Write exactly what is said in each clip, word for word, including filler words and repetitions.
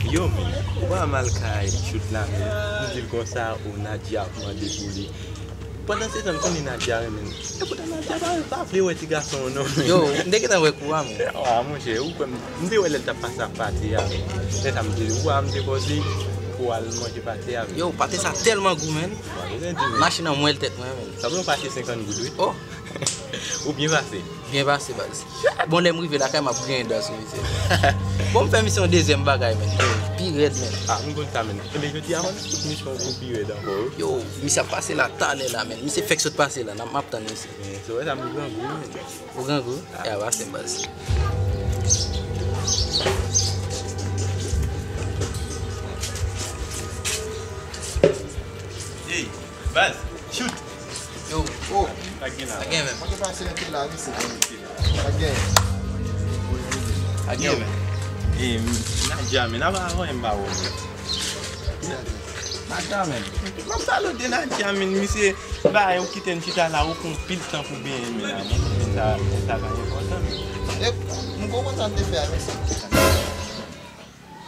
Yo, men, ou pa mal kay Chout la, men. M di l konsa, o Nadia ap mande pou li. Pandan se tan, m konnen Nadia renmen l. Epoutan Nadia pa, pa vle wè ti gason an non, men. Yo, m te gentan wè kou a, men. Wa, monchè, ou kwè m, m te wè lè l t ap pase ak pate a, men. Lè sa m te, wa, m te fòse pou al manje pate a, men. Yo, pate sa tèlman gou, men. Wa, bezwen di, men. Machin nan mwen l tèt mwen, men. Sa bon, pase senkant goud, wi. Oh. Ou byen pase. Byen pase, baz. Bon, lè m rive lakay, m ap griyen dan sou misye. Bon, m fè misye yon dezyèm bagay, men. Pi rèd, men. Ah, m konn sa, men. Enben, jodi a, mwen, tout misyon pou pi rèd ankò, wi. Yo, misye ap pase la, talè la, men. Misye fèk sot pase la, n ap, m ap tann misye. Men, se wè sa, m grangou, men. Ou grangou? Ah. E a pase, baz. Ey, baz, Chout. Yo, oh. Pa gen la. Pa gen menm. Mwen te pase yon ti la, wi, se bon. Pa gen. Pa gen menm. E, Nadia, men, apa avè m pa wè w. Nadia, men. M ap pale w de Nadia, men, misye, ba, ou kite n chita la, ou pran pil tan pou benyen, men, la, men, men sa, men sa pa enpòtan, men. E, m konprann sa m te fè a, men sa.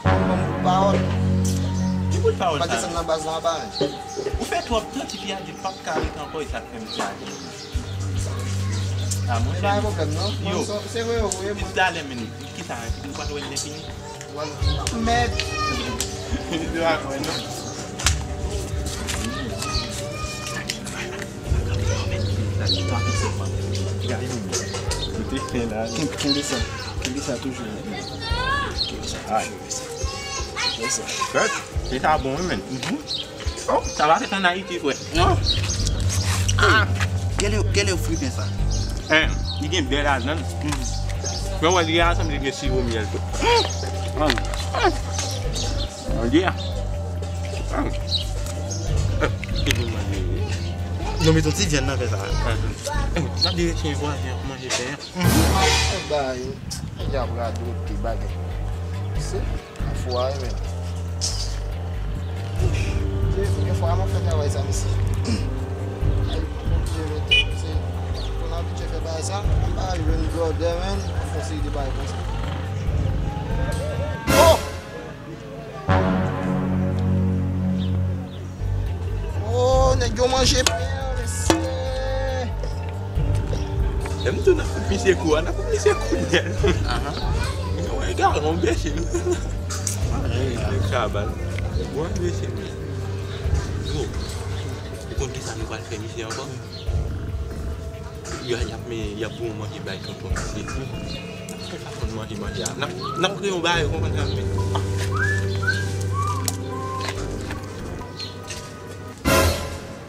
Ou ban m bout pawòl. Ki bout pawòl sa? Pa desann nan baz lan anba, men. Ou fè twòp tan, tifi a di l p ap ka ret ankò, e sa k fè m di a di. A, monchè. E pa gen pwoblèm, non. Yo. Mwen, se, se vre, yo voye mwen. Depi talè, men, kisa, ou pa t wè l lè fini? Wè l. Mèd. Li te pa kwè, non. Sa ki pa fè sèlman. Gade nou. Nou te fè la. Ken-, kenbe sa. Kenbe sa toujou. Kenbe sa toujou. Fèt, se ta bon, wi, men. Oh, sa va fèt an Ayiti, frè. Non. Ah. Gade, gade fripen sa. Hein, li gen bèl ladan l. Mwen wè li a sanble gen siwo myèl tou. Mon Dieu. Non, met yon ti vyann nan fè sa. N ap di chen vwazen ap manje pen. Bay, y ap radote bagay. Se afwa, wi, men. Gen fwa m ap fè travay sa, mesye. Ay, m oblije rete, se, pou n abitye fè bagay sa, m pa jwenn brother, men, fè yon seri de bagay konsa. Oh! Oh, nèg yo manje pen an, mesye. Lè m tou nan fout misye kou a, nan fout misye kou nèt. Ahan. Mwen, egal, mwen bese. Nèg kabal. Mwen bese, men. Yo, ou konn kisa nou pral fè misye ankò? Y a, y ap, men, y ap voye manje bay tonton misye. Tonton manje, manje a. N ap, n ap kreye yon bagay, ou konprann sa, men.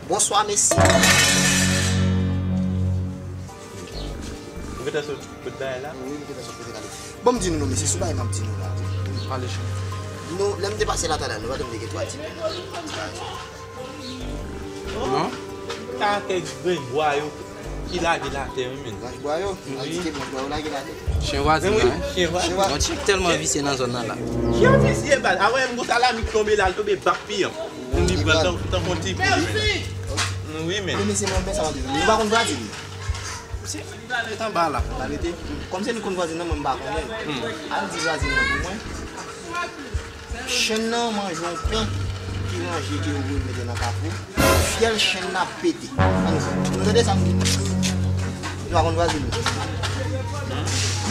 Bonswa, mesye. Ou gentan sot kote bagay la? Wi, m gentan sot kote bagay la. Bon, m di nou non, mesye, sou bagay m ap di nou la. Pale chan. Nou, lè m te pase la talè, nou pa t wè m te gen twa ti pen. Non? Sa kèk grenn bwa yo ki lage l atè, wi, men. Branch bwa yo? Wi. Al di ke branch bwa yo lage l atè. Chen vwazen nan, wi, chen vwazen. Yon ti tèlman visye nan zòn nan la. Chen visye, baz. Avè m gon salami k tonbe la, l tonbe bak piyan. Li pran tan, tan fon ti kou, men. Wi, men. Men, mesye, mwen, men sa m ap di nou. Nou pa konn Brazil. Misye, li ta rete anba la. Ta rete. Kòm se li konn vwazen nan, mwen, m pa konnen. Al di vwazen nan pou mwen. Chen nan manje yon pen ki ranje ke yo voye mete nan kafou. Fyèl chen nan ap pete. Ann, nou tande sa m di? Nou pa konn vwazen nou.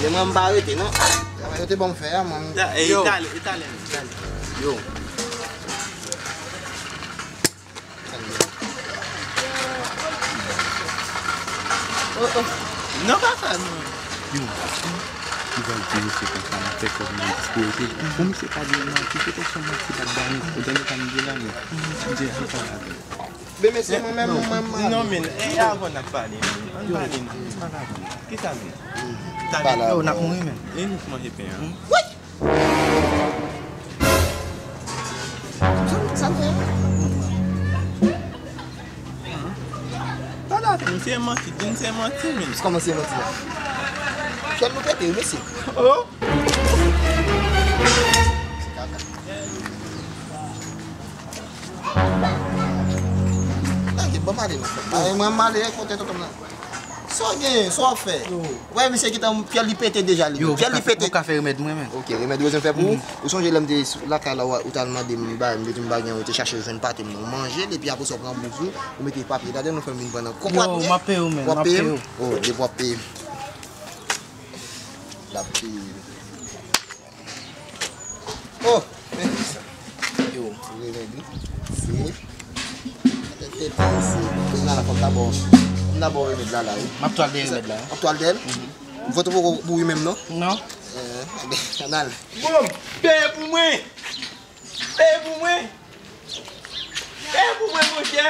Men mwen m pa rete non. Travay yo te ban m fè a, mwen. Yo. Italyen, Italyen, Italyen. Yo. Oh, oh. Non, pa sa, non. Yo, li pral di misye konsa, m fè kòb nan dispoze. Bon, misye pa di manti, se te son manti, pa t ba nou. Ou tande sa m di la, men. M di, al pale avè l. Ben, mesye, mwen menm, mwen, mwen. Non, men, e avan n ap pale, men. Ann pale, non. Kisa, men? Talè. Yo, n ap mouri, men. E nou k manje pen an. Sa, sa nou fè? Pale avè m, se manti, di m se manti, men. Kòman se manti la? Fyèl nou pete, wi, mesye. Oh! Tanke, ban m ale non. Ay, mwen, m ale kote tonton m nan. Sa w gen, sa w ap fè? Yo. Wè, misye gentan, fyèl li pete deja, li. Yo, fyèl li pete. Ou ka fè remèd mwen, men. Ok, remèd ou bezwen fè pou ou? Ou sonje lè m te sou lakay la, ou t al mande m bagay, m te di m pa gen, ou te chache jwenn pate m, ou manje l, epi apre sa, ou pran bous ou, ou mete papye ladan, nou fè m vin pran nan kòk. Yo, m ap peye w, men, m ap peye w. Oh, depi w ap peye m. L ap peye. Oh! Yo. Remèd, wi. Se. Tèt, tèt, se. Kounya la, fò m ta ba w. Fò m ta ba w remèd la, la, wi. M ap twal dèyè remèd la, wi. M ap twal dèyè l? Mhm. Vòt ou poko mouri menm, non? Non. Eh, ann al. Bon, peye pou mwen! Peye pou mwen! Peye pou mwen, monchè!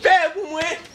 Peye pou mwen!